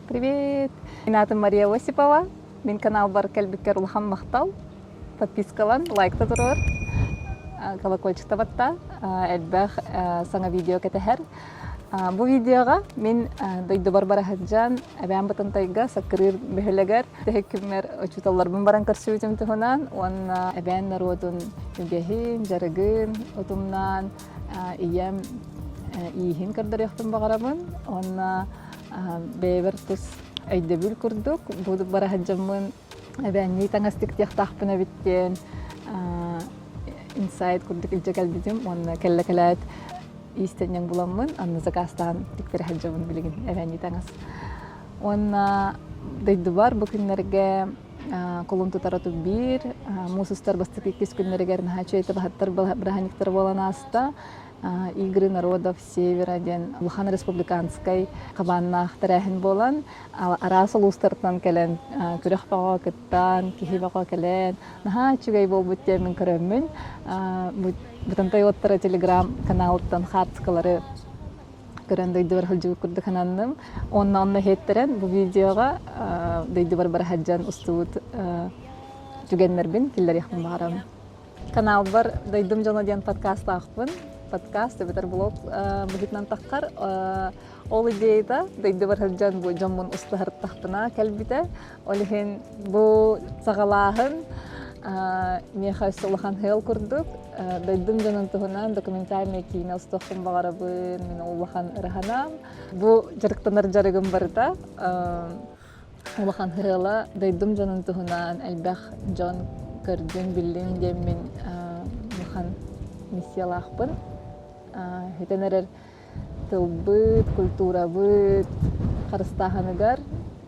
Привет! Мин аатым Мария Осипова. Мин каналбар кэлбиккэр улахан махтал. Подпискалан, лайкта туруор, колокольчикта батта, элбэх саҥа видео кэтэһэр. Бу видеоҕа мин дойдубар бара сылдьан, Эбээн Бытантайга Саккырыыр бөһүөлэгэр тэһик күммэр учууталларбын баран көрсүбүтүм туһунан уонна эбээн норуотун үгэһин, дьарыгын утумнаан ийэм ииһин көрдөрүөхпүн баҕарабын уонна бэйэбэр тус өйдөбүл курдук бу бара сылдьаммын эбээннии таҥас тиктиэхтаахпын эбит диэн инсайт курдук илдьэ кэлбитим уонна кэллэ кэлээт иистэнньэҥ буламмын анны заказтаан тиктэрэ сылдьабын билигин эбээннии таҥас уонна дойдубар бу күннэргэ кулун тутара биир муус устар бастакы иккис күннэригэр наһаа үчүгэй табаһыттар бырааһынньыктара буолан ааста Игры народов Севера диэн улахан республиканскай хабааннаах тэрээһин буолан, араас улуустартан кэлэн күрэх бөҕө кыттан, киһи бөҕө кэлэн, наһаа үчүгэй буолбут диэн мин көрөммүн, Бытантай уоттара телеграм-каналыттан хаартыскалары көрөн дойдубар сылдьыбыт курдук сананным. Уонна онно иһиттэрэн бу видеоҕа дойдубар бара сылдьан устубут түгэннэрбин киллэриэхпин баҕарабын. Каналбар «Дойдум дьоно» диэн подкастаахпын. Подкаст эбэтэр блог быһыытынан таххар. Ол идеята дойдубар сылдьан бу дьоммун устаһартахпына кэлбитэ. Ол иһин бу саҕалааһын миэхэ өссө улахан сыал курдук. Дойдум дьонун туһунан документальнай киинэ устуохпун баҕарабын. Мин улахан ыраһанаам. Бу дьарыктанар дьарыгым барыта Улахан ыала дойдум дьонун туһунан элбэх дьон көрдүн, биллин диэммин улахан миссиялаахпын. Бүтэн эрэр тылбыт, культурабыт харыстааһыныгар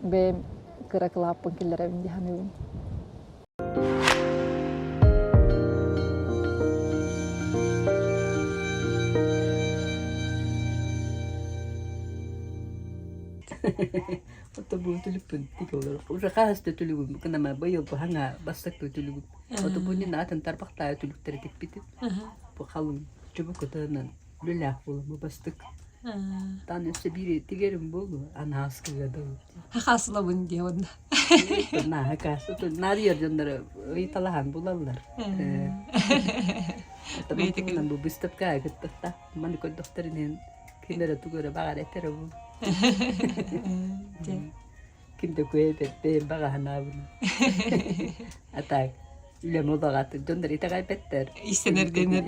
бэйэм кыра кылааппын киллэрэбин дии саныыбын. Ото бу түлүкпүн тик олорор. Уже хаһыс да түлүгүм кынама быйыл бу хаҥа бастакы түлүгүм. Ото бу нин атын тарбахтаайы түлүктэри тикпитим. Бу халыҥ чубукутунан үлэлээх буолан бу бастык. Тан өссө биир тигерим буолу анааскыга дылы. Хахаасылабын диэ онно. Нааһа каас. Наарыйар дьоннор ыйыталаһан булаллар. Бу выставка кыттыхта. Маны көрдөхтөрүнэн ким эрэ тугу эрэ баҕар этэр бу. Ким да күөйбэт бэйэм баҕаһынаабын. А так үлэм улаҕаты дьоннор итэҕэйбэттэр. Истэнэрдэнэр.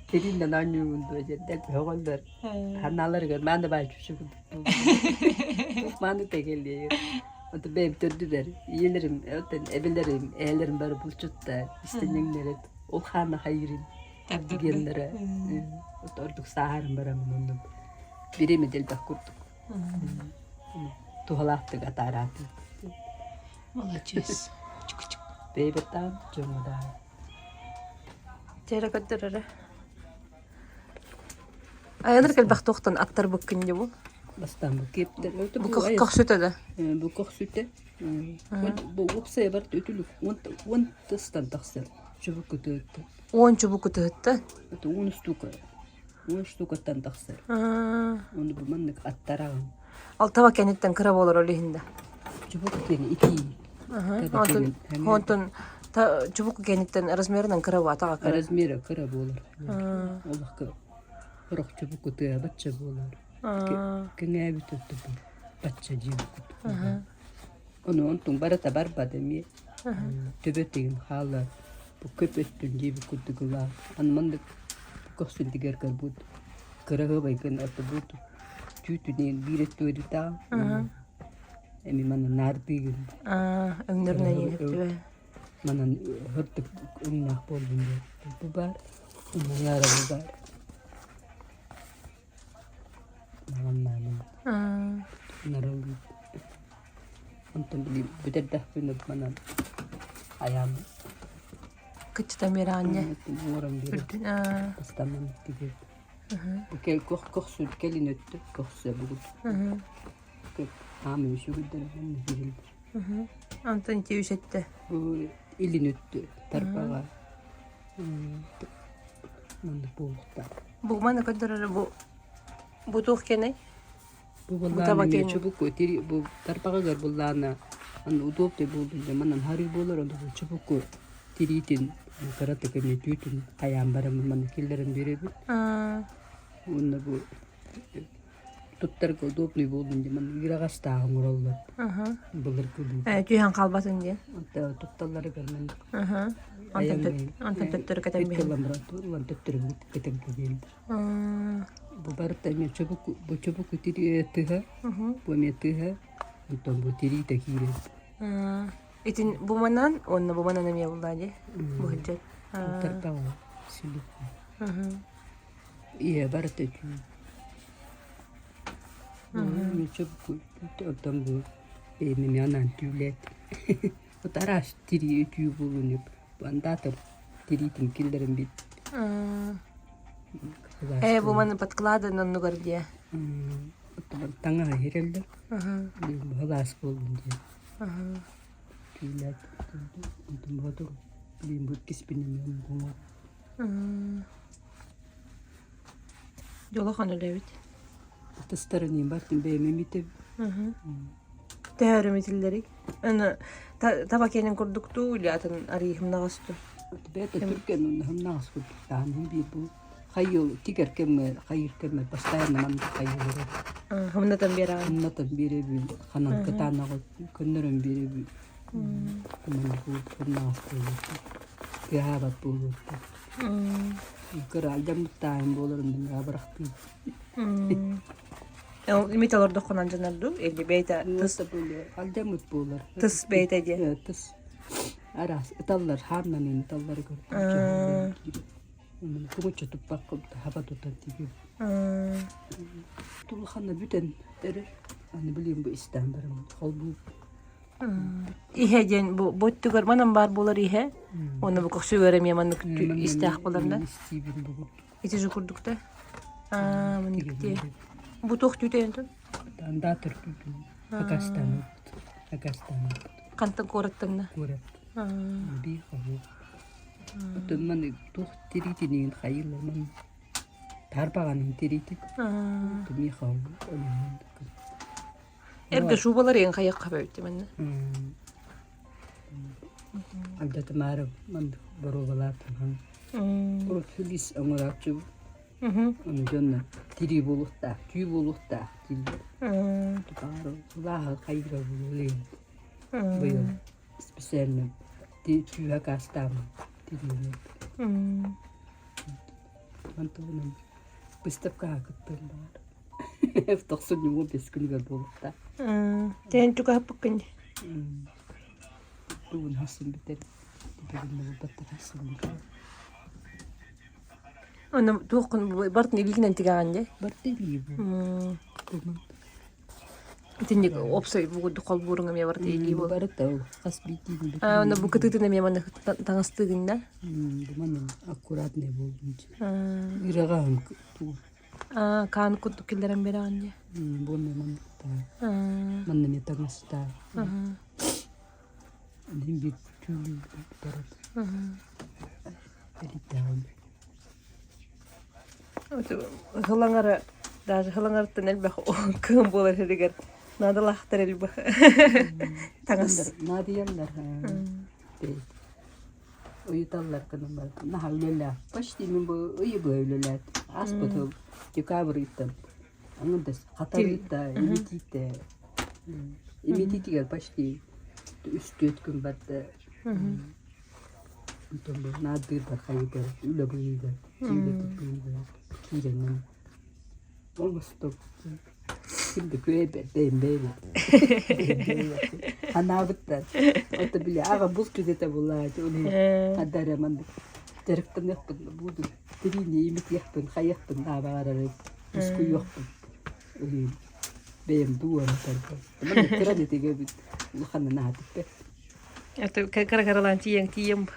Тириннэн оонньуубун дуо диэн көҕөллөр. Ханааларыгар мааны баай чучу курдук. Мааны тэгэлиир. Ото бэйэм төрдүбэр ийэлэрим, оттон эбэлэрим, эһэлэрим бары булчуттар, истэнньэҥнэр ол хаана хайыырын диэннэрэ ордук сааһарын бараммын оннук бириэмэ дэлбэх курдук туһалаахтык атаараатым Молодец. Бэйбэттаан дьоҥҥо Дьэрэ көрдөрөрө. Айаныр кэлбэх туохтан аттар буккун дьэ бу? Бастаан бу киэптэр. Бу көхсүтэ да? Бу көхсүтэ. Бу уопсайа бар үтүлүк уон тыстан тахсар. Чубуку тыыттан. Уон чубуку тыһыттан? Это уон штука. Уон штукаттан тахсар. Оны бу маннык аттараҕын. Алтаба кэнниттэн кыра буолар ол иһин да. Чубуку киэни итии. Онтон онтон чубуку кэнниттэн размерынан кыра буолар. Размера кыра буолар. Олох кыра. Сорох чубуку тыа бачча буолар. Кэҥээбит өттө бачча дьиэ курдук. Ону онтуҥ барыта барбат эмиэ. Төбө тыын хаалар. Бу көп өттүн диэбит курдук ылаа. Аны маннык көхсүн тигэр көрбүт кыраһыабайгын ортобут түүтүнэн биир өттүгэр ытаа. Эми манна наардыыгын. Өҥнөрүнэн иһиттибэ. Манан хырдык өҥнөөх буоллун диэн. Бу баар, муҥаара бу баар. Онтон били бүтэрдэхпинэ манан айаам Кыччата мираанньа. Оҥорон биэрэр. Бастаммын тигэр. Бу кэл көх көхсү кэлин өттө көхсө бугут. Аамы үсүгүддэр биирилдер. Онтон ити үс өттө. Бу илин өттө тарбаҕа. Манна буолуохтаах. Бу маны көрдөрөр бу бу туох кэнэй? Бу былаана эмиэ чубуку бу тарбаҕыгар былаана аны удобный буоллун диэн манан харыы буолар ону бу чубуку тириитин кыратык эмиэ түүтүн хайаан баран манна киллэрэн биэрэбит. Уонна бу туттарга удобный буоллун диэн манна ыыраҕастаах оҥороллор. Былыргылыы. Түһэн хаалбатын диэн. Тутталларыгар маннык. Онтон төттөрү кэтэн биһэн. Ылан төттөрү кэтэн кэбиһэллэр. Бу барыта эмиэ чубуку, бу чубуку тыһа, бу эмиэ тыһа, онтон бу тириитэ киирэр. Итин бу манан уонна бу манан эмиэ буллаа дии бу сылдьар. Тарбаҕа сүлүк. Ийэ барыта үчүгэй. Эмиэ чубуку, оттон бу эмиэ анаан түүлээт. Вот араас тирии үтүү буолуну Андатор тириитин киллэрэн бит. Ээ, бу маны подкладын оннугар диэ. Таҥаһа иһирэллэр. Баһылаас буоллун диэн. Түүлээт онтон боотур билин бу иккиспин оҥор. Дьолохон үлэбит. Тастарыныы бартын бэйэм эмитэбин. Төһөрү митиллэрий? Аны таба киэнин курдуктуу или атын арыйы хымнаҕас дуу? Бэйэтэ түргэн уонна хымнаҕас курдук даҕаны биир бу хайыы тигэр кэмҥэ хайыыр кэммэр постоянно маннык хайыылара. Хымнатан биэрэҕин? Хымнатан биэрэбин, ханан кытаанаҕы көннөрөн биэрэбин. Маннык хымнаҕас буолуохтаах, тыаһаабат буолуохтаах. Кыра алдьаммыттааһын буоларын бырахтыым. Имит олордоххунан дьонор дуу или бэйэтэ тыс Алдьаммыт буолар. Тыс бэйэтэ диэн. Тыс. Араас ыталлар, хааннанын ыталлар Кумуччу туппакка хаба тутан тигим. Тулхана бүтэн эрэр. Аны билим бу истээн бараммыт. Холбуу. Иһэ диэн бу бу өттүгэр манан баар буолар иһэ. Уонна бу көхсүгэр эмиэ маннык истээх буолар да. Истиибин бу Ити же курдук да? Аа, маннык дии. Бу туох түүтэй онтон? Андатор түүтүн. Акастан Акастан Хантан куораттан Куорат. Би хобу. Оттон маны туох тириитиниин хайыылар маны тарбаҕаным тириитин. Туми хобу. Эргэ шубалар ең хайыққа бөйті манна. Алдатымаары маннык боруобалаатым. Урут флис оҥорооччубут. Ону дьонно тирии буолуохтаах, түү буолуохтаах дииллэр. Тутаары сылааһы хайыыра буолуо Быйыл специально түүһэ акаастааммын тириини. Онтубунан выставкаҕа кыттыам баҕар. Тохсунньу 15 күнүгэр буолуохтаах. Тээн чугаһаппыккын дии. Тугун хассын бүтэр. Бүгүн булбаттар хассын бүтэр. Аны туоххун бартын илиигинэн тигэҕин дии? Барты илии бу. Итинник уопсай бугурдук холбууруҥ эмиэ барыта илии буолар. Барыта ол хас биирдиин Онно бу кытыытын эмиэ маннык таҥастыыгын да? Бу манан аккуратный буоллун Ыраҕаһын тугу Хаан курдук киллэрэн биэрэҕин дии? Бу эмиэ манныктаа. Манна эмиэ таҥастаа. Иһин биир түүлүү барар. Элитээҕим. Һылаҥара даже һылаҥарыттан элбэх кыым буолар сиригэр наадалаахтар элбэх таҥас. Наадыйаллар. Ыйыталлар гынан баран наһаа үлэлээх. Почти мин бу ыйы быһа үлэлээтим. Ааспыт сыл декабрь ыйтан аҥардас хатарыыта, имитиитэ имитиитигэр почти үс-түөрт күн барда. Онтон бу наардыырбар хайыгар, үлэ быыһыгар, киирэ быыһыгар киирэннэн оҥостон ким да күөйбэт бэйэм бэйэбит Анаабыттар. Ото били аҕа булт үлэтэ булааччы ол иһин ханна эрэ маннык дьарыктаныахпын буду тириини имитиэхпин хайыахпын баҕарарым мускуйуохпун ол иһин бэйэм дууһам тардар маннык кыра да тигэбит улаханын аһатыппат Это кыра-кыралаан тиийэн тиийэм.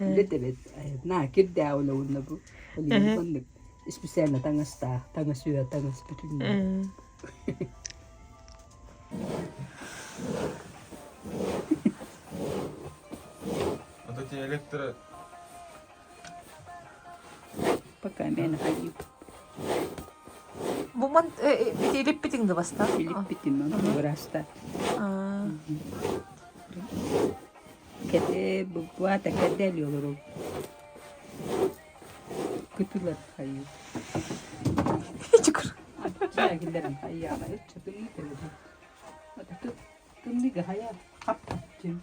Үлэтэбит наа кирдээх үлэ уонна бу ол иһин маннык специально таҥастаах таҥас үөһэ таҥас бүтүннүү Вот эти электро... Пока мен хайып. ман илиппитиҥ да баста? Илиппитим, ону быраста. Кэте буквата кэдэл олору. Кытылар хайы. Чукур. Чаагиллэрин хайяла өтчө тымны Тымныга хайа хап-хапчын.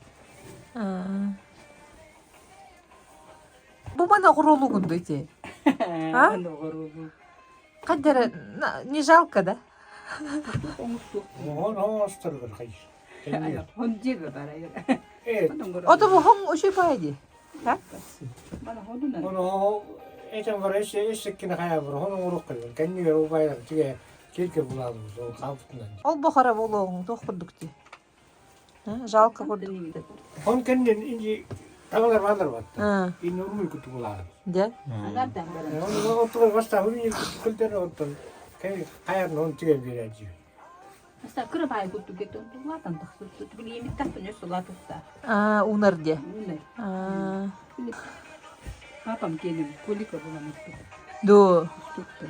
Бу маны оҕуруолугун дуу ити? А? Оҕуруолу. Хаддара не жалко да? Оһон оҥосторгор хайыр. Хон дьиэбэ барайыр. Ото бу хоҥ үчүй паа дии. Ону этен бар эссе эссеккини хайа бар хон оҥорук кэлбин. Кэннигэр убайдар тиге кирке булаалыбыт ол хаалбытынан. Ол бохара буолуоҕуҥ туох курдук дии. Жалко курдук. Хон кэннин инди тагалар баалар батта. Инни урмуй куту булаалым. Дьэ. Оны оттугар баста хурни кылдер онтон хайар он тиге берәжи. Аста кыра баай курдук кетон тулаатан тахсыбыт. Билиэмит тахпын өс улаатыхта. Аа, унар де. Унар. Аа. Папам киэним Колика буламыттык. Ду. Устуттан.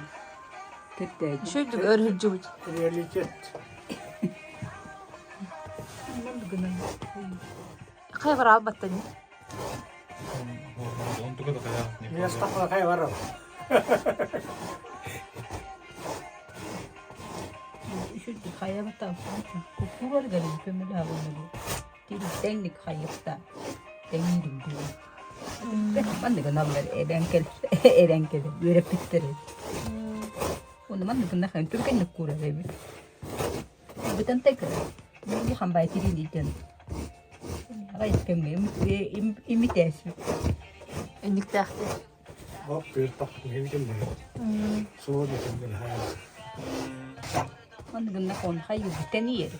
Кэттээдьи. Шөйдүк өрүһүрдьүбүт. Реалитет. Хайа бар албаттан. Онтука да хайа. Миэстэ хайа барар. Үсүрдүк хайа батаан куккугар галин көмөлөһө Тириттэнник хайыпта тэҥиирим дуу. Манныгыналлар эбэн кэл эбэн кэлэр үөрэппиттэр. Уонна манныгыннахан түргэнник куурар эбит. Бытантай кыра. Улахан баай тириилийтэн. Аҕай кэмҥэ имитээсбит. Инниктээхтик. Оп, тыыртах киһибитин Суол этимдин хайа. Манныгыннахон хайы бүтэниер.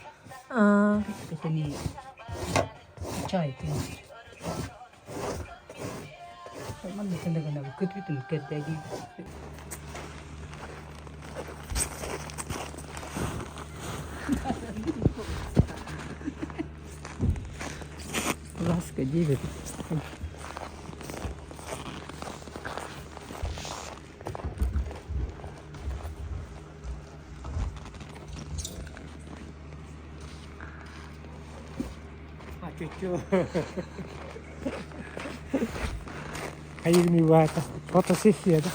Бүтэниер. Чай тиниер. Манныгыннагына көтүтүн кэрдэги. Ласка диэбит. Хайыгын убаата фотосессия да.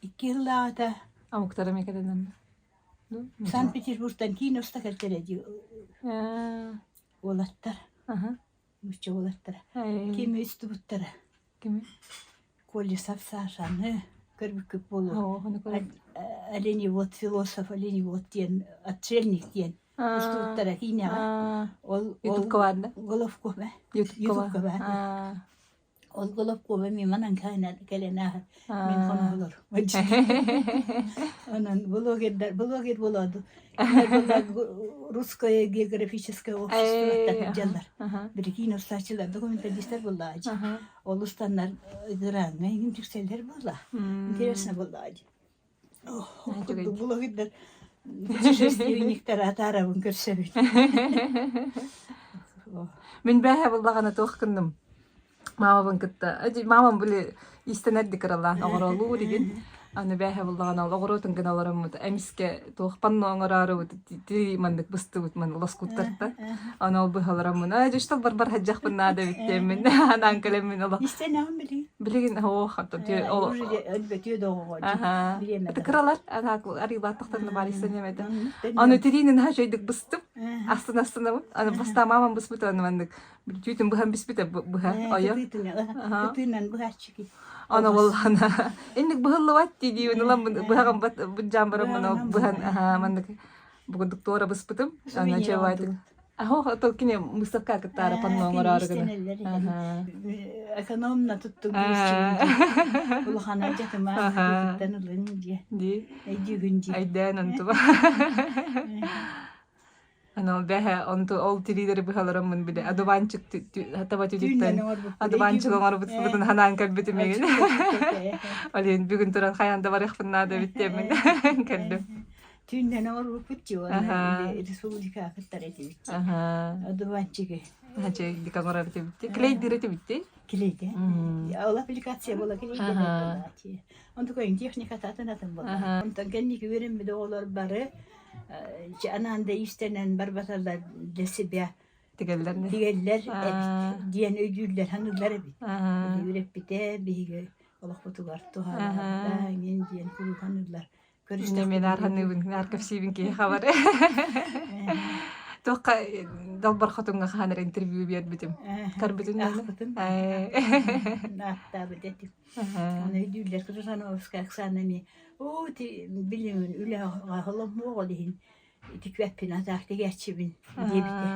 Икки сыллааҕыта Омуктара эмиэ кэлэннэр Санкт-Петербургтан киин уста кэлтэрэ дии уолаттар, нуучча уолаттара. Кими устубуттара? Кими? Колесов Сашаны көрбүккүт буолуо. Оленевод, философ Оленевод диэн, отшельник диэн устубуттара киинэҕэ. Ол Ютубка баар да? Головко баар. Ютубка баар. Ол Головкова мин манан кэлэн ааһар. Мин хоноһолор. Онон блогердар, блогер болоду. Русское географическое общество дьаллар. Бирикин устаачылар документалистар буллаачы. Ол устаннар граҥҥа иҥин түксэллэр буолла. Интересно буллаачы. Блогердар путешественниктар атаарабын көрсөбүт. Мин бээһэ буллаҕына туох гынным? Маамабын кытта маамам били иистэнэрди кыралаан оҕоролуур игин. Аны бээһэ буллаҕына ол оҕуруотун гына олороммут эмискэ туох панно оҥороорубут ти маннык быстыбыт ман лоскуттартан. Аны ол быһалараммын аа дьэ барбар хадьахпын наада эбит диэммин анаан кэлэммин олох Истэнэҕин билигин. билигин оох ол Уже өлбөтүө доҕоҕо Аха. бириэмэ Это кыралар арыылааттахтарына баар истэнем этэ. Аны тириинин наһаа үчүгэйдик быстым. Астын астынабын. Аны бастаан маамам быспыт аны маннык түүтүн быһан биспитэ быһа ойо. Кытыынан быһааччы Аны буоллаҕына инник быһыллыбат дии диибин ылан быһаҕын быдьаан бараммын ол быһан маннык. Бу курдук туора быспытым. Ана чевайтык. Аһо то кини выставка кыттаары панно оҥороору гына. Экономно туттуҥ Улахан алдьатыма туттан ылыҥ диэ. Ди. Өйдүүгүн дии. Айдаан онтуба. Аны бэһэ онту ол тириилэри быһалараммын биле одуванчик таба түтүттэн одуванчик оҥорбутун ханаан кэлбитим миигин. Олин бүгүн туран хайаан да барыахпын наада эбит диэммин кэллим. Түүннэн оҥорбуппут дии уонна республикаҕа кыттар этибит. Одуванчигы. Хачы дика оҥорор этибит. Клейдир этибит. Клейде. Ол аппликация буола клейде. Онтукайын техниката атын атын буолла. Онтон кэнники үөрэммит оҕолор бары анаан да иистэнэн барбаталлар для себя тигэллэр тигэллэр эбит диэн өйдүүллэр саныыллар эбит. Үөрэппитэ биһиги олохпутугар туһалаабыта иҥин диэн куруук саныыллар. Мен арханыыбын, аркэпсиибин киһи хабар. Туохха далбар хотуҥҥа хаһан эрэ интервью биэрбитим. Карбытын Аахпытым. Ааттаабыт этим. Аны өйдүүллэр Крыжановская Оксана эмиэ оо ити билиҥин үлэҕэ холоммуох ол иһин ити күөппүн атаах тигээччибин диэбитэ.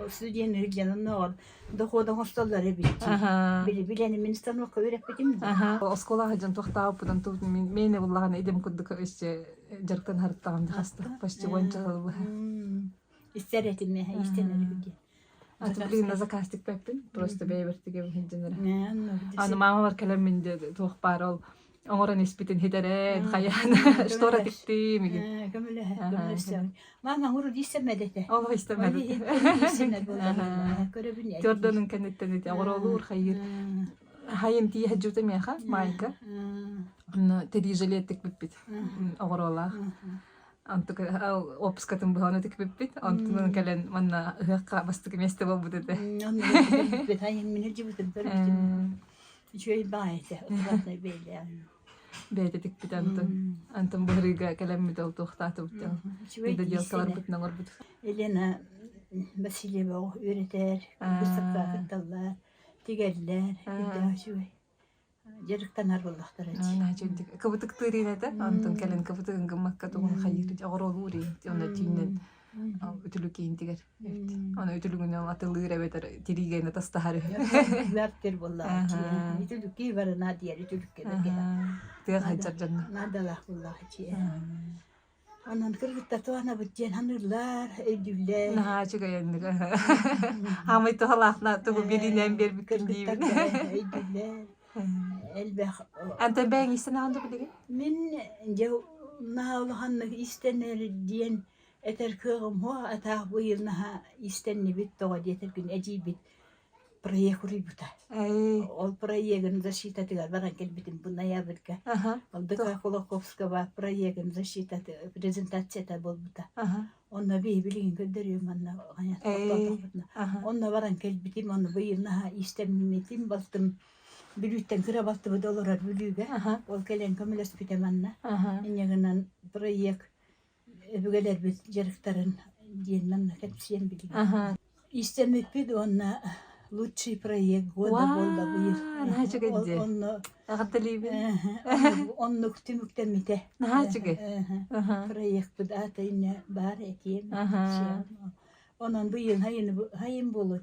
Студент илдьэн оннооҕор дохуот оҥостоллор эбит дии. Били билэни мин станокка үөрэппитим дии. Оскуолаҕа дьон туохтаабыппытын тугутун мин мээнэ буллаҕына идэм курдук өссө дьарыктан харыттаҕым хаста почти уонча сыл быһа. Истэр этим истэн эрэ Аты билигин на заказ тикпэппин просто бэйэбэр тигэбин сылдьан эрэ. Аны маамабар кэлэммин дьэ туох баар ол оҥорон испитин хитэрэн хайаан штора тиктим игин. Көмөлөһө көмөлөсөҥ. Мама урут истэммэт этэ. Олох истэммэт этэ. Көрөбүн Төрдөнүн кэнниттэн ити оҕуруолуур хайыыр. Хайым тиийэ сылдьыбыта миэхэ маайка. Онно тирии жилет тикпиппит оҕуруолаах. Онтук опускатын быһан тикпиппит. Онтунан кэлэн манна ыһыахха бастакы миэстэ буолбут этэ. Үчүгэй баҕайы этэ, аккуратнай бэйэлээх. Бэйэтэ тикпит Антон. Антон быһырыыга кэлэммит ол туохтаатыбыт Үчүгэй доделкаларбытын оҥорбут. Елена Васильева үөрэтэр, выставкаҕа кытталлар, тигэллэр, үчүгэй. Дьарыктанар буоллахтара дии. Наһаа кыбытыктыыр этэ. Онтон кэлин кыбытыгын гыммакка тугун хайыыр оҕуруолуур онно түүннэн үтүлүк киинтигэр Аны үтүлүгүнэн атылыыр эбэтэр тириигэнэ тастаһар үһү. Үгүртэр буоллаҕа Үтүлүкки барына диэр үтүлүккэ бэргэһэ. Тыа хаһыдьар дьонно. Наадалаах буоллаҕа дьиэ. Онон кыргыттар туһанабыт диэн саныыллар, өйдүүллэр. Наһаа үчүгэй оннук. Аамай туһалаахна тугу бириинэн биэрбиккин диибин. Өйдүүллэр. Элбэх. Антон бэйэҥ истэн аҕын билигин? Мин дьэ наһаа улаханнык истэнэр диэн Этэр кыаҕым суох, атаах быйыл наһаа иистэннибит тоҕо диэтэргин эдьиийбит проект уруйбута. Ол проегын защитатыгар баран кэлбитим бу ноябрьга. ЛДК Кулаковского проегын защитаты презентацията буолбута. Онно биһи билигин көрдөрүөм манна Онно баран кэлбитим, онно быйыл наһаа иистэммитим, балтым Бүлүүттэн кыра балтыбыт олорор Бүлүүгэ. Ол кэлэн көмөлөспүтэ манна. Инньэ гынан проект өбүгэлэрбит дьарыктарын диэн манна кэпсиэм билигин. Иистэммиппит уонна лучший проект года буолла быйыл. Наһаа үчүгэй дии. Онно Эҕэрдэлиибин. Оннук түмүктэммитэ. Наһаа үчүгэй. Проекпыт аата иннэ баар этиэм. Онон быйыл хайын буолуй.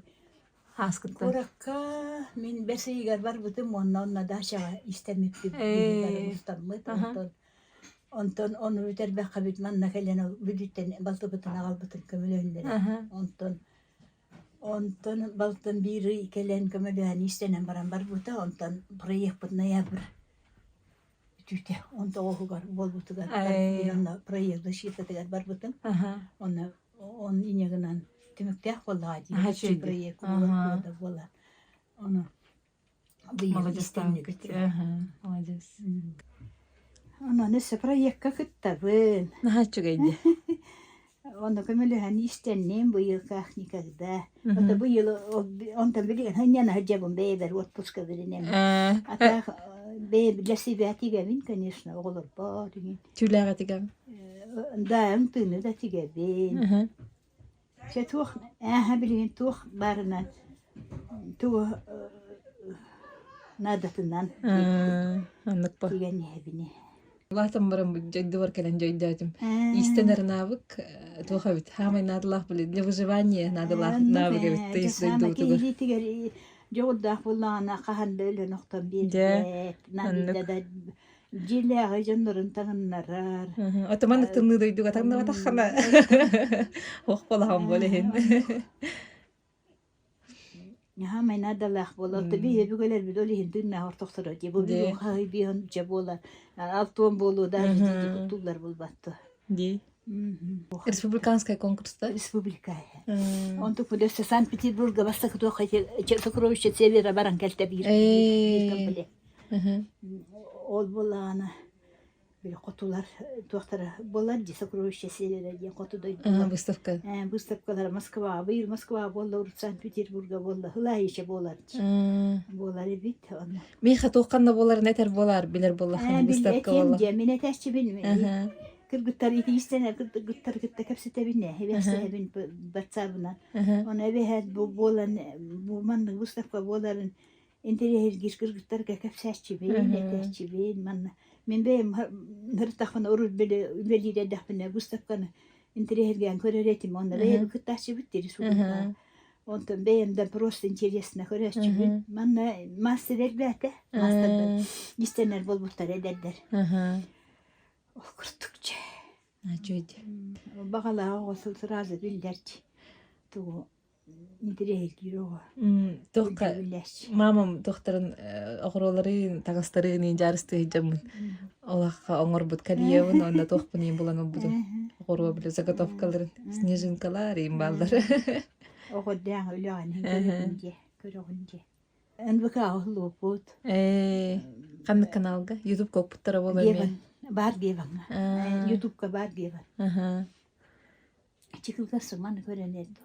Ааскыттан. Куоракка мин бэс ыйыгар барбытым уонна онно дачаҕа иистэммиппит. Устаммыт онтон Онтон ону бүтэрбэххэ манна кэлэн ол бүлүүттэн балтыбытын аҕалбытын көмөлөһүннэрэ. Онтон онтон балтым биир ый кэлэн көмөлөһөн иистэнэн баран барбыта. Онтон проекпыт ноябрь бүтүүтэ 19-угар буолбутугар мин онно проект защитатыгар барбытым. Онно он инньэ гынан түмүктээх буоллаҕа дии. Проект буола. Ону Молодец Молодец. Онон өссө проекка кыттабын. Наһаа үчүгэй дии. Онно көмөлөһөн иистэнним быйыл как никогда. Это быйыл онтон билигин ханньана сылдьабын бэйэбэр отпуска билинэм. А так бэйэ для себя тигэбин, конечно, оҕолорбор игин. Түүлээҕэ тигэм. Да, тыыны да тигэбин. Чэ туох ээһэ билигин туох баарынан тугу наадатынан Оннук бо. тигэн иһэбини. Улаатан баран дойдубар кэлэн дьойдоотум. Иистэнэр наабык туох эбит хаамай наадалаах били для выживания наадалаах наабык эбит тыйыс дойдубутугар. Илиитигэр дьоҕурдаах буоллаҕына хаһан да өлөн охтон биэрбэт. Наадыйда да дьиэлээҕи дьоннорун таҥыннарар. Отоман тымныы дойдуга таҥнабатаххына ох балаһан буол иһин. Наһаа наадалаах буолар. Тоби өбүгэлэрбит ол иһин тыыннаах ортохторо дии. Бу бүгүн хаһый биһон дьэ буолар. Алтуон буолуо да туттуллар булбатты. Дии. Республиканскай конкурста? Республика. Онтук бу өссө Санкт-Петербурга бастакы туох Сокровище Севера баран кэлтэ биир биле. Ол буоллаҕына били хотулар туохтара буолар дии Сокровище Севера диэн хоту дойдулар. Выставка. Выставкалара Москваҕа быйыл Москваҕа буолла урут Санкт-Петербурга буолла Хылаайыча буолар буолар эбит онно. Миэхэ туохханна буоларын этэр буолаар билэр буоллаххына выставка буолла. Дьэ мин этээччибин кыргыттар итиистэнэр кыргыттар кытта кэпсэтэбин ээ эбэсэһэбин батсаабынан ону эбэһээт бу буолан бу маннык выставка буоларын интэриэһиргиир кыргыттарга кэпсээччибин этээччибин манна мин бэйэм ырытахпына урут били үлэлиир эрдэхпинэ выставканы интэриэһиргээн көрөр этим онно бэйэм кыттааччыбыт дири суруйда Онтон бэйэм да просто интересно көрөөччүбүн. Манна мастер элбээтэ. Мастердар истэнэр буолбуттар эдэрдэр. Ол курдук дьэ. Үчүгэй. Баҕалаах оҕо сразу биллэрчи. Тугу интэриэһиргиир оҕо. Туохха мамам туохтарын оҕуруоларын таҥастарын дьаарыстыы сылдьаммын олоххо оҥорбут кальебын уонна туохпун иин булан ылбытым. Оҕуруо били заготовкаларын снежинкалар иин бааллар. Оҕордооҕу үлэҕин көрөҕүн дьэ, көрөҕүн дьэ. НВК оһолуоппут. Ээ, ханнык каналга? Ютубка оппуттара буолуо эмиэ. Геван, баар Геваҥҥа. Ютубка баар Геван. Аха. Чыкылгас маны көрөн эрдо.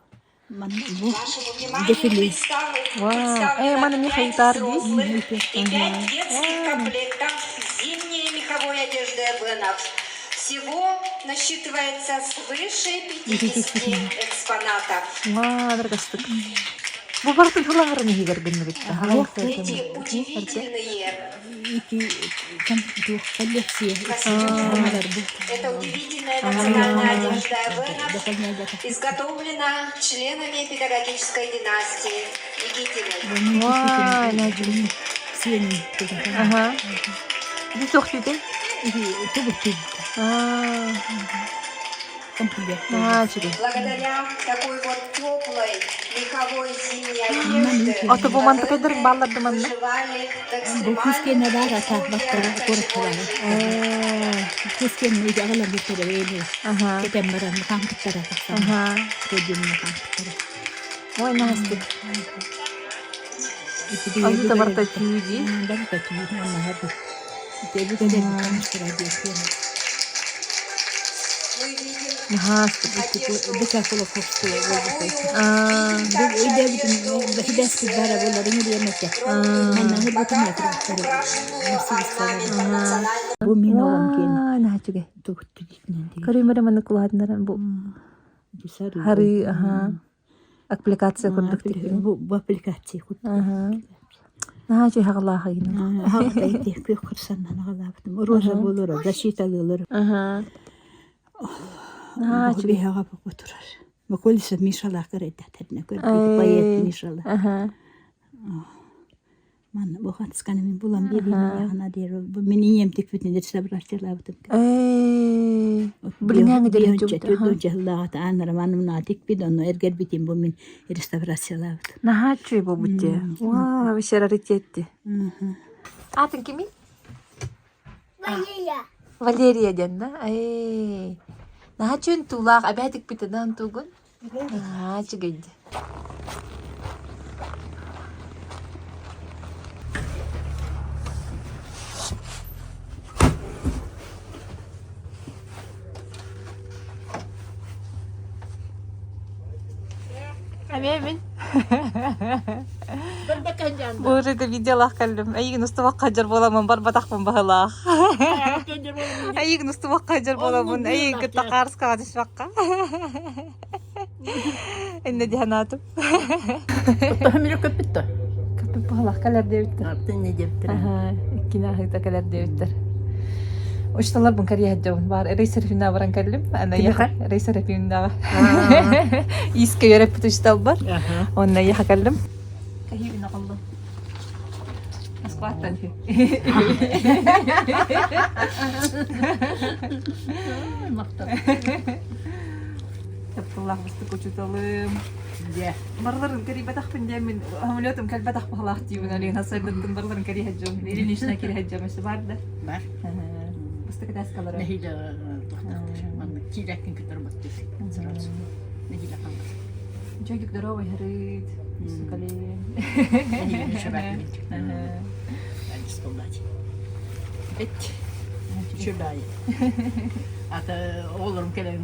Манна бу дефиле. Вау, э, маны мне хайытаар дии. И пять детских комплектов зимней меховой одежды Эбенов. Всего насчитывается свыше 50 экспонатов. Маа, дорогастык. Бу бартын хылаҥарын иһигэр гынныбыт. Эти удивительные Ити коллекция Это удивительная национальная одежда эвенов изготовлена членами педагогической династии Никитиных. Ага. Ити туох түүтэй? Аа. Аа, үчүгэй. Благодаря такой вот теплой меховой зимней одежды, Ото бу мантыкайдар бааллар да манна? выживали в Бу кускенэ баар ата баттара кочевой куоратталаары. Ээ. Кускенне идэҕэлэр бүттэрэ Аха. Кэтэн баран хаампыттара тахсан. Аха. Подиумҥа хаампыттара. Ой, наастык. Аны барыта түү дии. Барыта түү маннаһа бу. Ити өбүгэлэрбит таҥастара диэхтиэн. Мы видим Наһаа одежду Быка Кулаковская меховую, Аа. видим также Өйдөөбүтүм одежду бэхидэспит баара буоларын үриэмэтэ. Маннаһы бутун богато атырыттары украшенную орнаментом национальных Бу мин оҕом киэн Ваа, наһаа үчүгэй. тугутту диитинэн диир. Көрүмэрэ маннык улаатыннаран бу харыы аха аппликация курдук тикпин. Бу бу аппликация курдук. Аха. Наһаа үчүгэй хаҕалаах игин. Аҕалаабытым күөх кырсаннан аҕалаабытым. Роза буолура, защиталыылар. Аха. Наһаа үчүгэй. Биһэҕэ бу турар. Баколиса Мишалаах көрөйдөхтөрүнэ көрбүт поэт Мишала. Аха. Манна бу хатысканы мин булан биэриим яхана диэр бу мин ийэм тикпитин реставрациялаабытым. Ээ. Билиҥҥээҥи дэлэччи Дьаһыллааҕыта ааннара манымнаа тикпит, онно эргэрбитим бу мин реставрациялаабытым. Наһаа үчүгэй буолбут дии. Вау, вообще раритетти. Аатын кимий? Валерия. Валерия диэн да? Ээ. Наһаа үчүгэй туулаах эбээ тикпитэ да тугун? Наһаа үчүгэй дии. Эмиэ Боже, это видеолаах кэллим. Эйигин устубакка дьар буоламмын барбатахпын баһылаах. Эйигин устубакка дьар буоламмын эйигин кытта хаарыскаҕа түспэххэ. Иннэ диһанаатым. Оттоһомүрө көппүт да? Көппүт баһылаах кэлэр диэбиттэр. Артын не диэбиттэр. Иккини аһыыта кэлэр диэбиттэр. Учталарбын кэрийэ сылдьабын. Баар Рей Серафимнаҕа баран кэллим. Ана Кимиэхэ? Рей Серафимнаҕа. Иискэ үөрэппит учталбар. Онно яха кэллим. Кэһиибин оҕоллум. Москваттан Махтал. Тапталлаах быстык учууталым. Дьэ. Барыларын кэрийбэтэхпин диэммин самолетум кэлбэтэх баһылаах диибин Алина сайдыттын барыларын кэрийэ сылдьабын. Ильинична киирэ сылдьабын өссө бар да. Бар. Бастакы этээскалара. Нэһиилэ маннык киирээккин кытары баттык. Сразу. Нэһиилэ хаалар. Дьойдук здоровый харыт. Сукалин. Нэһиилэ шабакин. Алистоллаати. Эт. Үчүгэй. Ата оҕолорум кэлэн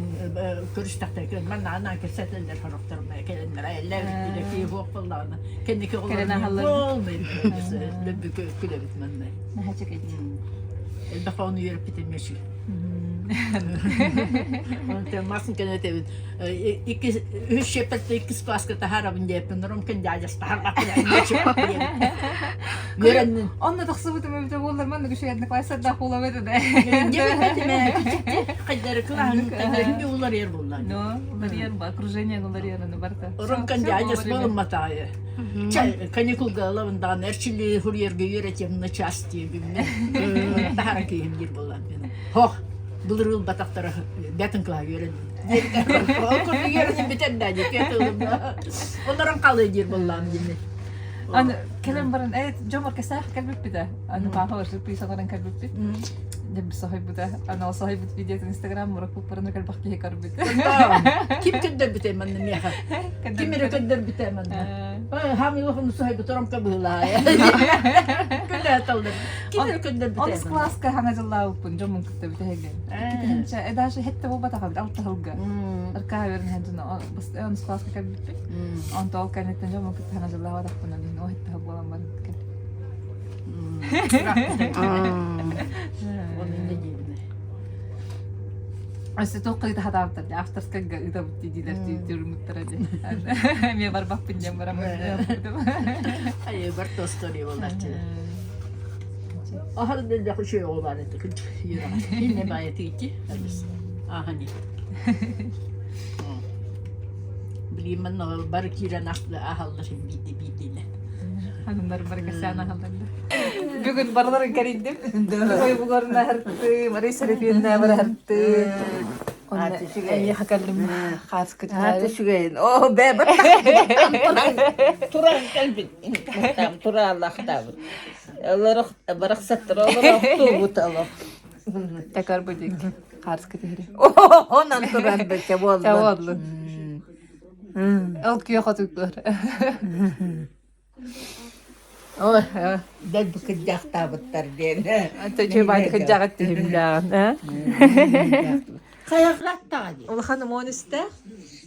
көрүстэхтэрэ манна анаан кэпсэтэллэр сорохторум кэлэннэр айаллар киһи суох буоллаҕына кэнники Кэлэн аһаллар. оҕолорум лөббү күлэбит манна. Наһаа чэкэйдик. Элбэх оҕону үөрэппитим мүчү. Онтон масын кэнэтэбин икки үс шепетте иккис класска таһаарабын диэппин Ромкин дядяс таһаарбаппын Үөрэннин. Онно тахсыбытым эбитэ буоллар маннык үчүгэй одноклассардаах буолабыт да. Хайдары кылааһын хайдары уларыйар буолла. Но уларыйар ба окружение уларыйар аны барта. Ромкин дядяс болумматаайы. Каникулга ылабын даҕаны эрчиллии хуруйарга үөрэтиэм на час диэбиммин. Таһара киһим диир буоллаан. Хох, былыр ылбатахтара бэтин кылаа үөрэнним. Ол курдук үөрэним бүтэн да Олорон халыы диир буоллаам дии. Аны кэлэн баран э дьомор кэсээх кэлбиппит аны паахалар сюрприз оҥорон кэлбиппит. Дьэ соһуйбута. Аны ол соһуйбут видеотун инстаграм мураппыппарына кэлбэх киһи көрбүт. Ким көрдөрбүтэй манна миэхэ? Ким эрэ көрдөрбүтэ манна? Хаам улахан соһуйбут оромка быһылаайа. Күлэ Ким эрэ көрдөрбүтэ? Онус класска хаҥа дьыллаабыппын дьоммун кытта бүтэһигин. Иккитинчэ, даже хетте буолбатах алта сылга. Аркаа үөрэнэн дьоно онус класска кэлбиппит. Онто ол кэнниттэн дьоммун кытта хаҥа дьыллаабатахпын иһин о хетте буолан баран кэл. Өссө туох ыыта хатаабыттар дии, авторскайга ыытабыт дии диилэр дии, дии. Эмиэ барбаппын диэн бараммын. Айы бар тостори болаччы. Ахар да үчүгэй оҕо баар этэ Инне баайа тиити Аахани. Билигин манна бары киирэн аһаллар биирдэ биирдиилэ. Ханымнар бары кэсээн аһаллар. Бүгүн барыларын кэрийдим. Ойбугарын аһартым, арый Серафимна бараһартым. Онно эйиэхэ кэллим хааскы Ааты үчүгэйин. Оо, бэбэ туран кэлбит. Тураалахтаабыт. Олорох барахсаттар олорохтуубут олох. Такар будик. Хаарска түһэрэ. Онон туран бэчэ буоллун. Ча буоллун. Ол күөх отугар. Ой, дэлби кырдьаахтаабыттар диэн. Антон баай кырдьаҕыт түһүмнээҕин, э? Хайаҕыраттаҕа дии. Улахан ымон истээх.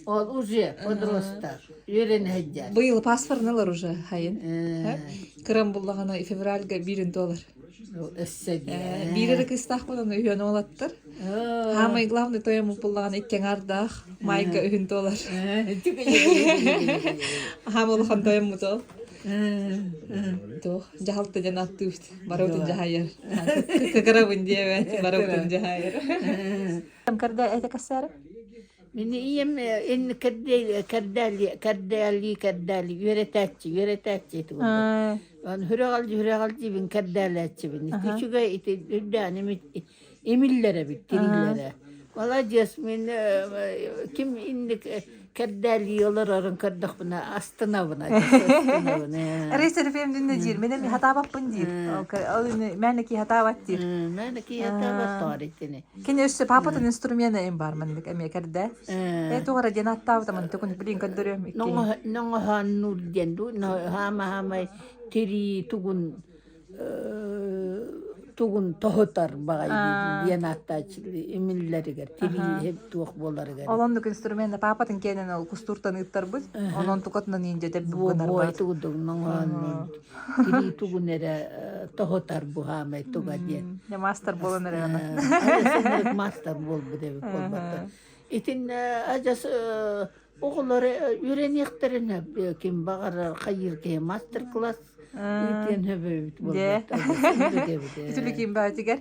Ол уже подросток. Үөрэнэ сылдьар. Быйыл паспорын ылар уже хайын. Кырам буллаҕына февральга биирин туолар. Өссө дии. Биир эрэ кыыстаахпын оны үһүөн уолаттар. Хаамай главный тойом буллаҕына икки аҥаардаах майга үһүн туолар. Хаам улахан тойоммут ол. Туох дьаһалта диэн аттыыбыт. Барыбытын дьаһайар. Кыкырабын диэбэт, барыбытын дьаһайар. Кэрдэ этэ кассары? Мин ийэм инни кэрдээли кэрдээли кэрдээли үөрэтээччи үөрэтээччи ити буолбут. Аны хүрэх хүрэх диибин кэрдээлээччибин. Ити үчүгэй ити үрдээн имиллэр эбит тирилэрэ. Маладьыас мин ким инник кэрдээлии олорорун көрдөхпүнэ астынабын астынабын. Рейс РФМ динне диир. Мен эми хатаабаппын диир. Ол мээнэ ки хатаабат диир. Мээнэ ки хатаабат тоҕор итини. Кини өссө папатын инструмена им бар маннык эмиэ кэрдэ. Э тугара диэн аттаабыта ман төкүн билин көрдөрүөм икки. Ноҥоһооннуур диэн дуу хаама-хаамай тирии тугун тугун тоһутар баҕай диэн ааттааччы имиллэригэр тирии туох буоларыгар. Ол оннук инструмента папатын киэнэн ол кустууртан ыыттарбыт. Онон тукатынан индия дэбби гынарбат. Тугудук ноҥоһооннуур тирии тугун эрэ тоһутар бу хаамай туга диэн. Дьэ маастар буолан эрэ Маастар буолбут эбит буолбатта. Итиннэ адьас. Оҕолор үөрэниэхтэрин ким баҕарар хайыыр киһи мастер-класс ыытыан сөбөбүт Дьэ. буолбат. Үтүлүкүн баатигэр.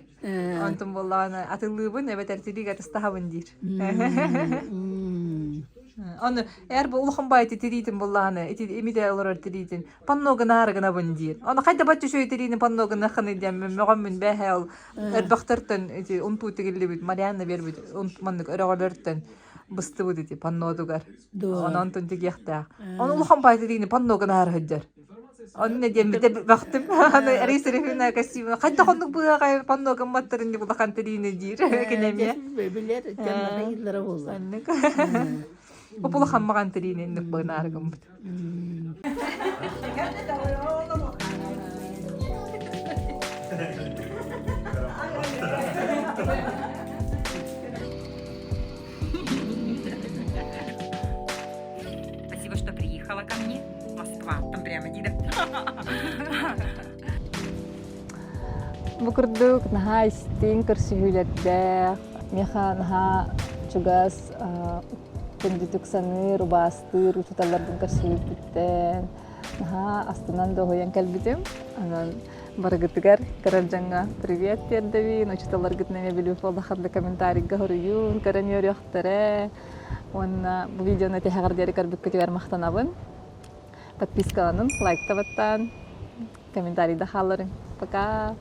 Онтун буоллаҕына атыллыыбын эбэтэр тилигэ атастаһабын диир. Ону эр бу улахан баайты тириитин буллаҕына ити имитэ олорор тириитин панно гынаары гынабын диир. Ону хайда бачча үчүгэй тириини панно гыныаххыный диэн мөҕөммүн бээһэ ол өрбөхтөртөн ити унтуу тигиллибит Марианна биэрбит маннык өрөҕөлөртөн быстыбыт ити паннотугар. Онон онтун тигиэхтээх. Ону улахан баайты тириини панно гынаары сылдьар. Онно диэн бите бахтым. Аны Раиса Рефина костюму хайдах оннук быһаҕай панно гымматтарын дии улахан тириини диир кинемиэ. Билэр дьоннор буолла. Оннук. Улахан маҕан тириини инник бынаары гыммыт. Спасибо, что приехала ко мне. Москва. Там прямо дида. Бу курдук наһаа истиҥ көрсүһүүлэрдээх, миэхэ наһаа чугас күндүтүк саныыр, убаастыыр учууталларбын көрсүбүппүттэн наһаа астынан дуоһуйан кэлбитим. Онон барыгытыгар көрөр дьоҥҥо привет тиэрдэбин, учууталларгытын эмиэ билбит буоллаххытына комментарийга суруйун, көрөн үөрүөхтэрэ. Уонна бу видеону тиһэҕэр диэри көрбүккүтүгэр махтанабын. Подпискаланын, лайкта баттаан, комментарийда хаалларыҥ. Пока!